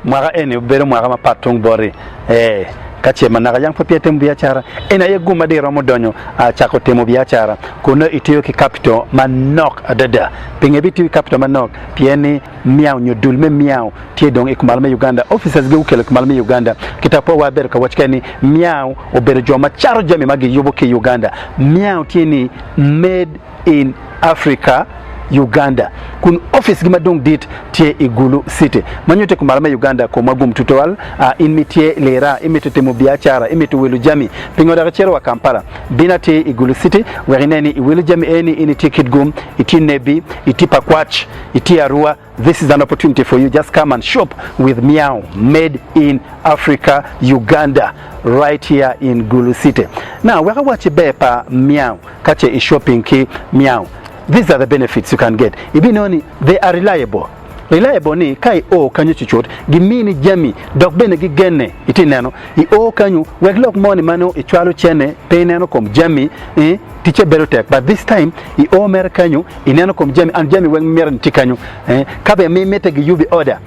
Mwaka eni obedo mwaka mapat tung boti. Ee, ka ce ma naka yang pud peya itimo biacara, eni aye gum ma dong iromo donyo cako timo biacara kun nongo itiyo ki kapito manok adada. Pingo ibitiyo ki kapito manok? Pien ni miao nyo dul me miao tye dong i kumalo me Uganda. Officers gi gukelo i kumalo me Uganda. Kita po wa abedo ka waco kene ni miao obedo jo ma cato jami ma giyubo ki i Uganda. Miao tye ni made in Africa Uganda kun office gi madong dit tye i Gulu city ma nyuto i kumalo me Uganda komwa gum tutwal. In mi tye lira imito timo biacara imito wilo jami pingo dok icito wa Kampala? Bin atir i Gulu city wek inen ni iwilo jami eni in itye Kitgum, itye Nebbi, itye Pakwach, itye Arua. This is an opportunity for you just come and shop with Meow made in Africa Uganda right here in Gulu city. Now wek awacci ber pa Meow ka ce i shopping ki Meow. These are the benefits you can get. Ibinongo ni they are reliable. Reliable ni ka i o kanyo cucut gimini jami dok bene gigenne. Itye neno i o kanyo wek lok moni ma nongo icwalo cene pe ineno kom jami eh, ticce bedo tek but this time i o mere kanyo Ineno kom jami and jami weng mito ni tye kanyo eh, ka bene mi mitte giyubi order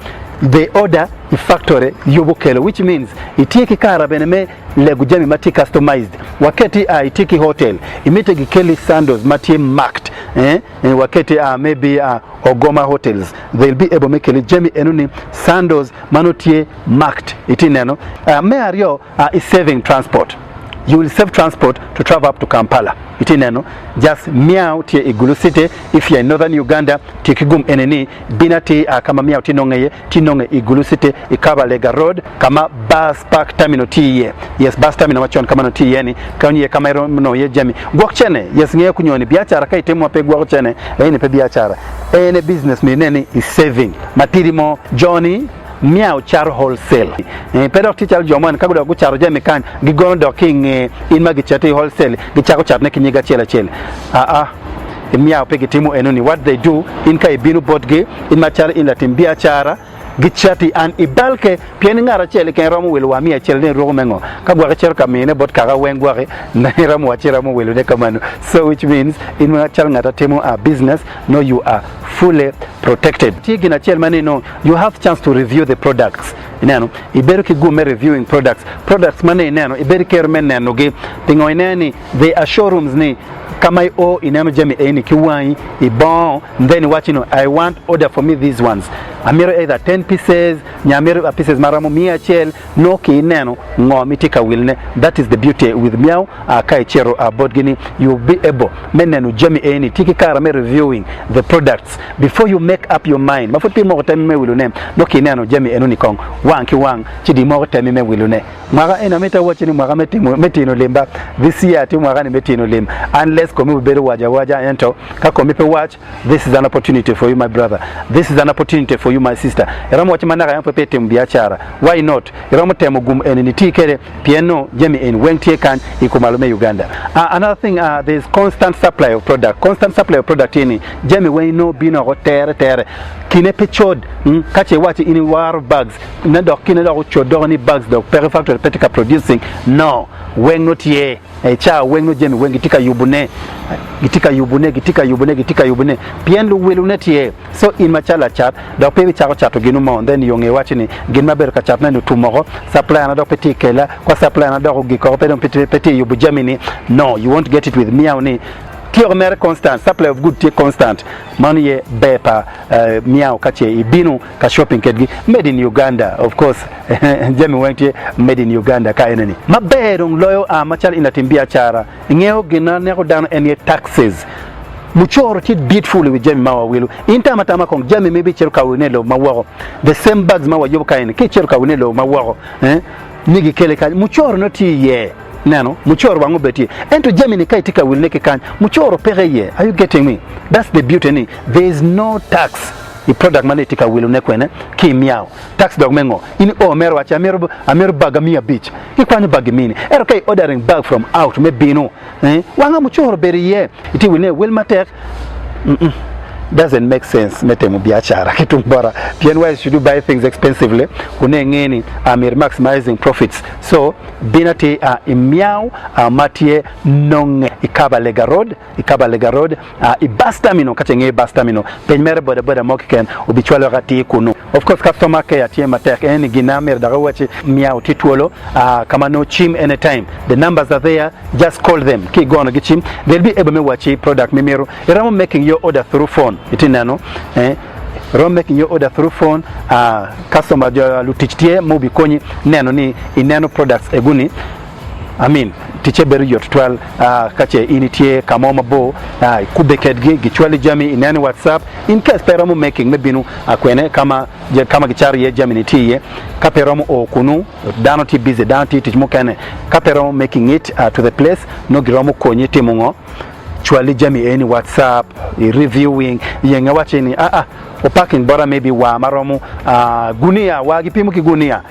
they order i factory yubo kelo which means itye ki kara bene me lego jami ma tye customized waketi ah itye ki hotel imite gikeli sandals ma tye marked eh, eh waketi ah maybe ah Ogoma hotels they'll be able me keli jami eno ni sandals ma nongo tye marked itye neno ah me aryo ah i saving transport you will save transport to travel up to Kampala itye neno just meow tye i Gulu city if you are in northern Uganda tye ki gum eni ni bin atir a kama meow tye nonge iye tye nonge i Gulu city i Kabalega road kama bus park terminal tye iye yes bus terminal macon kama nongo tye iye ni kanyo iye kama iromo nongo iye jami gwok cene yes ngeyo kunyo ni biacara ka itimo ma pe igwoko cene eni pe biacara ene business myero inen ni i saving matidi mo joni Miya ocato wholesale. Pe dok tye calo jo moni ka dok gucato jami kany gigono dok ki i nge in ma gicati i wholesale gicako catone ki nyig acel acel. Aa, miya pe gitimo enoni. What they do, in ka ibino botgi in macalo in latim biacara gicati an i balke pien ngat acel keken romo wilo wa miya acel ni ruko me ngo ka gwok icito ka mine bot kaka weng gwoki iromo wacci iromo wilone kamano. So which means in macalo ngat atimo a business no you are fully protected. Tye gin acel ma ni no You have chance to review the products ineno ibedo ki gum me reviewing products products ma ne ineno ibedo ki kero me neno gi pingo ineno ni they are showrooms ni ka ma i o ineno jami eni ki wangi i bongo then iwaci no I want order for me these ones amito either 10 pieces nyo amito pieces ma romo miya acel nongo ki ineno ngo ma itye ka wilone that is the beauty with Miao ka icito botgi ni you will be able me neno jami eni tye ki kare me reviewing the products before you make up your mind ma pud pe imoko tammi me wilone nongo ki ineno jami enoni kong wang ki wang ci dong imoko tammi me wilone mwaka eni amito awacci ni mwaka me timo me tino lim ba this year tye mwaka ni me tino lim unless komi obedo waco awaca ento ka komi pe wac This is an opportunity for you my brother, this is an opportunity for you my sister. Iromo waco ma naka en pud pe itimo biacara, why not? Iromo temo gum eni ni ti kede pien no jami eni weng tye kany i kumalo me Uganda. Uh, another thing, uh, there is constant supply of product. Constant supply of product tye ni jami weng no bino oko tere tere. Kine pe cod, mm, ka ce iwaco in iwaro bags, ne dok kine dok ocod doko ni bags dok peke factory pe tye ka producing, no, weng no tye. I caa weng nongo jami weng gitye ka yubone, gitye ka yubone, gitye ka yubone, gitye ka yubone pien luwilone tye. So in macalo lacat dok pe ibicako cato ginu mo then yo nge iwaco ni gin ma abedo ka catone ni otum oko, supplier na dok pe tye kela, kwa supplier na dok ogik oko pe dong pe tye yubo jami ni. No, you won't get it with miao ni tye oko mere constant, supply of good tye constant. Mano ye ber pa miao ka ce ibino ka shopping kedgi made in Uganda of course jami weng tye made in Uganda ka eneni maber dong loyo a macalo in latim biacara ingeyo gin ma neko dano en ye taxes mucoro tye dit ful iwi jami ma wawilo in tam atama kong jami ma ibicito ka wilone i lobo ma woko the same bags ma wayubo ka eni ka icito ka wilone i lobo ma woko eh ni gikele kany mucoro nongo tye iye neno mucoro wang obed tye ento jami ni ka itye ka wilone ki kany mucoro peke iye are you getting me that's the beauty ni there is no tax I product ma nongo itye ka wilone kwene ki i miao tax dok me ngo? In i o mere wacci amito amito bag 500 ikwanyo bag imini ento ka i ordering bag from out me bino eh wanga mucoro obedo iye itye wilone wil matek mm doesn't make sense me timo biacara ki tung bota pien why should you buy things expensively kun nongo inge ni amito maximizing profits so bin atir i miao ma tye nonge i Kabalega road i Kabalega Road, i bus terminal, ka ce ingeyo bus terminal, peny mere boda boda mo keken obicwalo wek atir kunu. Of course customer care tye matek eni gin na amito dok awacci miya wuti twolo ka ma nongo cim anytime the numbers are there just call them ki igono gi cim they'll be able me wacci product ma imito iromo making your order through phone iti neno eh iromo making your order through phone customer jo lutic tye ma obikonyi neno ni ineno products eguni I mean ticce bedo yot tutwal ka ce in itye ka mo mabor ikubbe kedgi gicwali jami ineno i WhatsApp in case pe iromo making me bino kwene ka ma ka ma gicato iye jami-ni tye iye ka pe iromo o kunu dano tye busy dano tye i tic mukene ka pe iromo making it to the place nongo giromo konyi timo ngo cwali jami eni WhatsApp i reviewing yenge wacci ni aa opaking bota maybe war ma romo gunia war gipimo ki gunia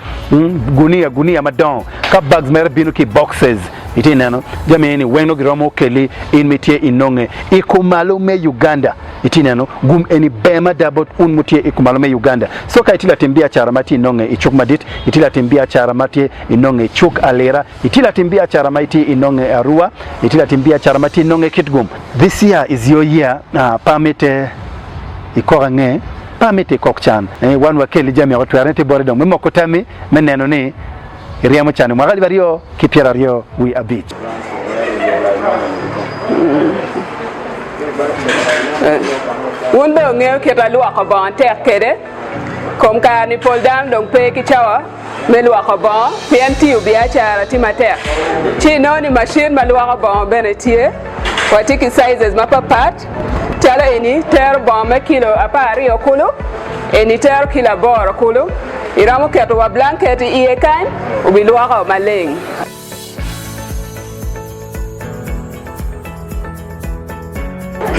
gunia gunia madongo ka bags mere bino ki boxes itye neno jami eni weng nongo giromo keli in ma itye inonge i kumalo me Uganda itye neno gum eni ber mada bot un mutye i kumalo me Uganda so ka itye latim biacara ma tye inonge i cuk madit itye latim biacara ma tye inonge i cuk alira Itye latim biacara ma itye inonge i Arua? Itye latim biacara ma tye inonge i Kitgum? This year is your year, pe amite ikok ange, pe amite ikok can. Wan wakelli jami woko twero ni tye boti dong me moko tammi me neno ni iryemo can i mwaka alip aryo ki pyeraryo wiye abic. Wun bene wungeyo kit a lwoko bongo tek kwede, kom kare-ni pol dano dong pe ki cawa. me lwoko bongo pien tiyo biacara tye matek ci inongo ni macin ma lwoko bongo bene tye. Watye ki sizes mapapat calo eni tero bongo me kilo 12 kulu, eni tero kilo aboro kulu. Iromo keto wa blanket i iye kany obilwoko maleng.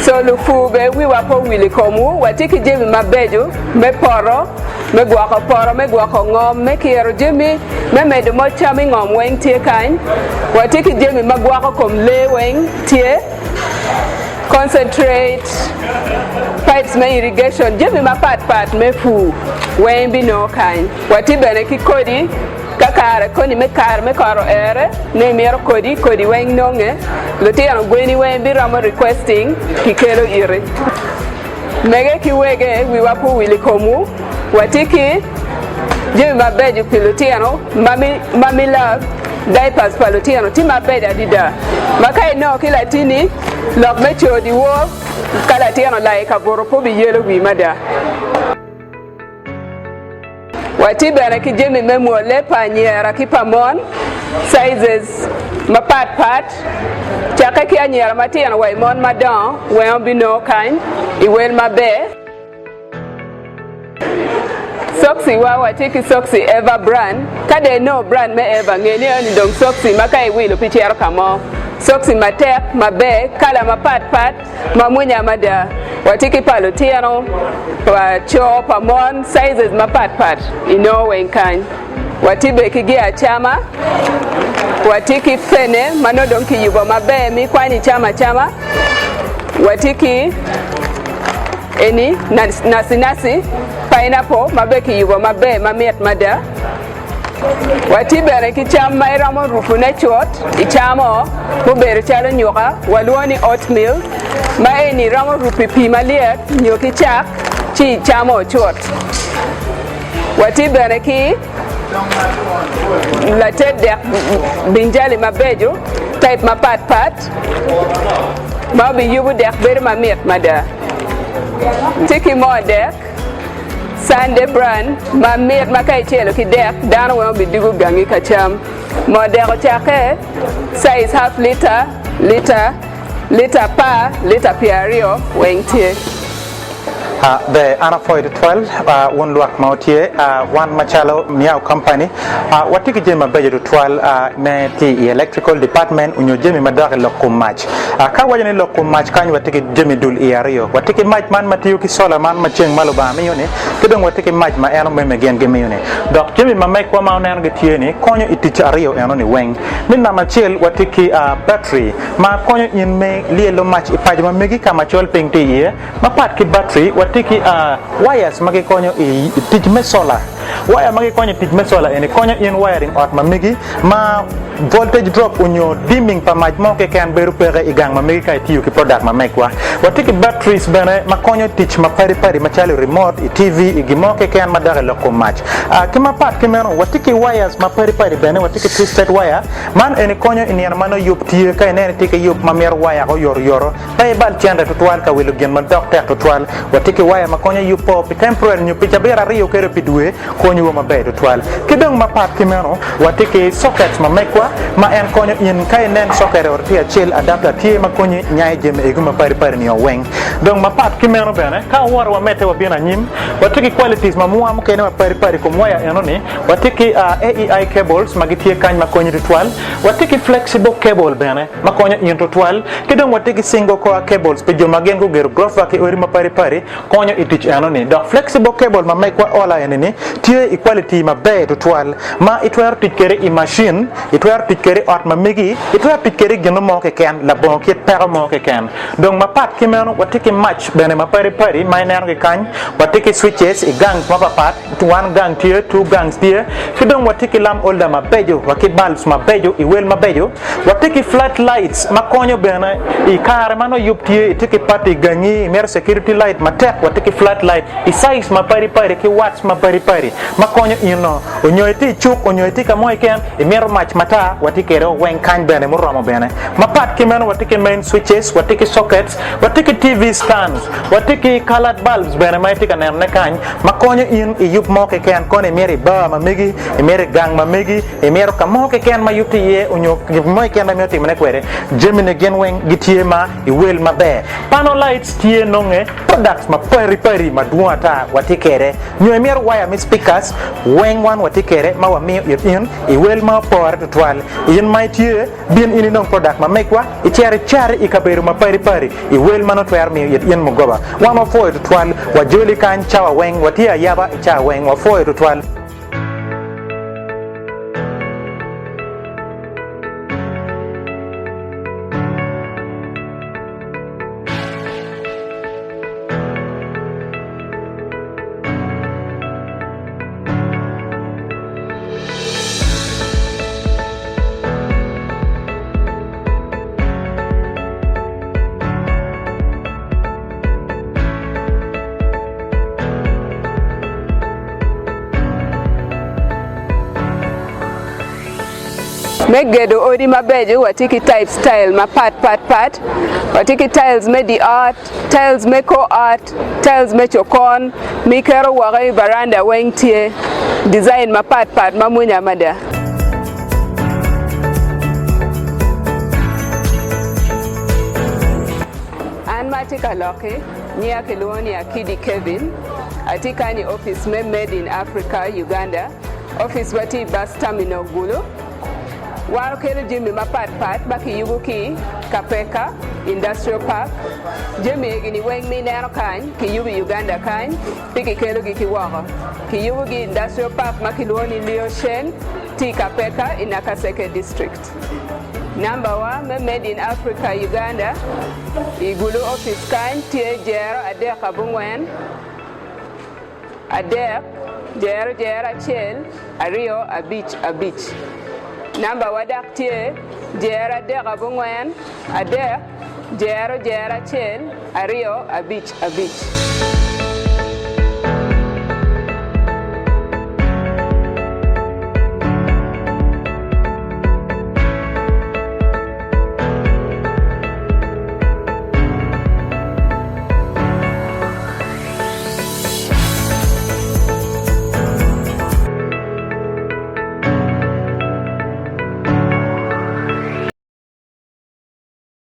Co lupur bene wiwa pe owil i komwu. Watye ki jami mabeco me poto, me gwoko poto, me gwoko ngom, me kiro jami, me medo moc cam i ngom weng tye kany. Watye ki jami ma gwoko kom lee weng tye, concentrate, pipes me irrigation, jami mapat pat me pur weng ibinongo kany. Watye bene ki kodi. Ka kare koni me kare me kot oere ni imito kodi, kodi weng nonge, lutino gweni weng biromo requesting ki kelo iti. Mege ki wege wiwa pe owil i komwu, watye ki jami mabeco pi lutino, mami, mami love, diapers pa lutino tye mabeco adada ma ka inongo ki latini lok me coo dyewor ka latin olai i kabuto pe obiyelo wii mada. Watye bene ki jami me mwolle pa anyira ki pa mon, sizes, mapat pat, cakke ki anyira matino wa i mon madongo weng obinongo kany i wel maber. Soksi wa, watye ki soksi Eva brand, ka dong inongo brand me Eva nge ni eni dong soksi ma ka iwilo pe cito ka mo. Soksi matek, maber, kala mapat pat. Ma mwonya mada. Watye ki pa lutino, pa co, pa mon, sizes mapat pat inongo weng kany. Watye bene ki gi acama, watye ki pene ma nongo dong kiyubo maber ma ikwanyo icamo acama, watye ki eni naci naci, pineapple ma bene kiyubo maber mamit mada. Watye bene ki cam ma iromo rupone cut icamo mubedo calo nyuka, walwongo ni oatmeal, ma eni iromo rupo i pii malyet nyo ki cak ci icamo cut. Watye bene ki lated dek binjali mabeco type mapat pat ma obiyubo dek bedo mamit mada. Tye ki moo dek. Sunday bran ma mit ma ka icelo ki dek dano weng obidugo gangi ka cam. Moo dek ocakke size half lita, lita, lita apar, lita pyeraryo weng tye. Ber, an apwoyo tutwal wun lwak ma wutye. Wan macalo Miao Company watye ki jami mabeco tutwal me tye i electrical department onyo jami madok i lok kom mac. Ka awaco ni lok kom mac kany watye ki jami dul i aryo. Watye ki mac man ma tiyo ki sola man ma ceng ma Lubanga miyo ni, ki dong watye ki mac ma en omeme gin gimiyo ni. Dok jami ma megwa ma wuneno gitye ni konyo i tic aryo eno ni weng. Me namba acel watye ki battery ma konyo in me lyelo mac i paco ma megi ka ma col piny tye iye. Mapat ki battery watye ki wires ma gikonyo i tic me sola. Waya ma gikonyo i tic me sola eni konyo in wiring ot ma megi ma. Voltage drop onyo dimming pa mac mo keken bedo peke i gang ma megi ka itiyo ki product ma megwa. Watye ki batteries bene ma konyo tic ma padi padi macalo i remote, i TV, i gin mo keken ma dok i lok kom mac. Ki mapat ki meno, watye ki wires ma padi padi bene, watye ki twisted wire, man eni konyo i nino ma nongo yub tye, ka ineno itye ki yub ma mito waya oyot oyoto, pe ibal cente tutwal ka wilo gin ma dok tek tutwal. Watye ki waya ma konyo yubo pi temporary nyo pi cabit ariyo kede pi dwe, konyowa maber tutwal. Ki dong mapat ki meno, watye ki sockets ma megwa ma en konyo in ka inen socket ot tye acel, adapter tye ma konyi nyayo jami egu ma padi padi nio weng. Dong mapat ki meno bene, ka wawoto wamedde wabino anyim, watye ki qualities ma mwa mukene ma padi padi kom waya eno ni, watye ki AEI cables ma gitye kany ma konyi tutwal, watye ki flexible cable bene ma konyo in tutwal, ki dong watye ki single core cables pi jo ma gin gugedo gurofa ki odi ma padi padi, konyo i tic eno-ni. Dok flexible cable ma megwa ola eni-ni tye i quality maber tutwal ma itwero tic kwede i machine, itwero tic kwede i ot ma megi, itwero tic kwede i gin mo keken labongo kit peko mo keken. Dong mapat ki meno, watye ki mac bene ma padi padi ma ineno ki kany, watye ki switches i gangs mapapat, one gang tye, two gangs tye, ki dong watye ki lamp holder mabeco wa ki bulbs mabeco i wel mabeco. Watye ki flat lights ma konyo bene i kare ma nongo yub tye, itye ki party i gangi, imito security light matek, watye ki flat light i size ma padi padi ki watts ma padi padi ma konyo in no. Onyo itye i cuk onyo itye ka mo keken imito mac matar, watye kwede weng kany bene muromo bene. Mapat ki meno watye ki main switches, watye ki sockets, watye ki TV stands, watye ki colored bulbs bene ma itye ka nenone kany ma konyo in i yub mo keken kono imito i bar ma megi, imito i gang ma megi, Imito ka mo keken ma yub tye iye onyo gin mo keken ma imito timone kwede, jamine gin weng gitye ma i wel maber. Panel lights tye nonge, products ma pari pari madwong ata watye kede, nyo imito waya me speakers, weng wan watye kede ma wamiyo it in i wel ma opore tutwal. In ma itye, bin in inong product ma megwa, icer icati i kabedo ma pari pari i wel ma nongo twero miyo it in mugoba. Wan wapwoyo tutwal, wajoli kany cawa weng, watye ayaba i cawa weng, wapwoyo tutwal. Me gedo odi mabeco watye ki types tile mapat pat pat, watye ki tiles me di ot, tiles me kor ot, tiles me cokon ma iketo woko i varanda weng tye design mapat pat ma mwonya mada. An ma atye ka lok-ki, Nyinga kilwongo ni Akidi Kevin, atye kany i opic me Made in Africa Uganda, opic ma tye i bus terminal Gulu. Wan okelo jami mapat pat ma kiyubo ki Kapeeka Industrial Park. Jami egi ni weng ma ineno kany kiyubo i Uganda kany pe kikelogi ki woko. Kiyubogi i Industrial Park ma kilwongo ni Lioshen tye i Kapeeka i Nakaseke District. Nambawa me Made in Africa Uganda i Gulu opic kany tye jero 34 3 0 0 1 2 5 5. Nambawa dok tye jero 34 3 0 0 1 2 5 5.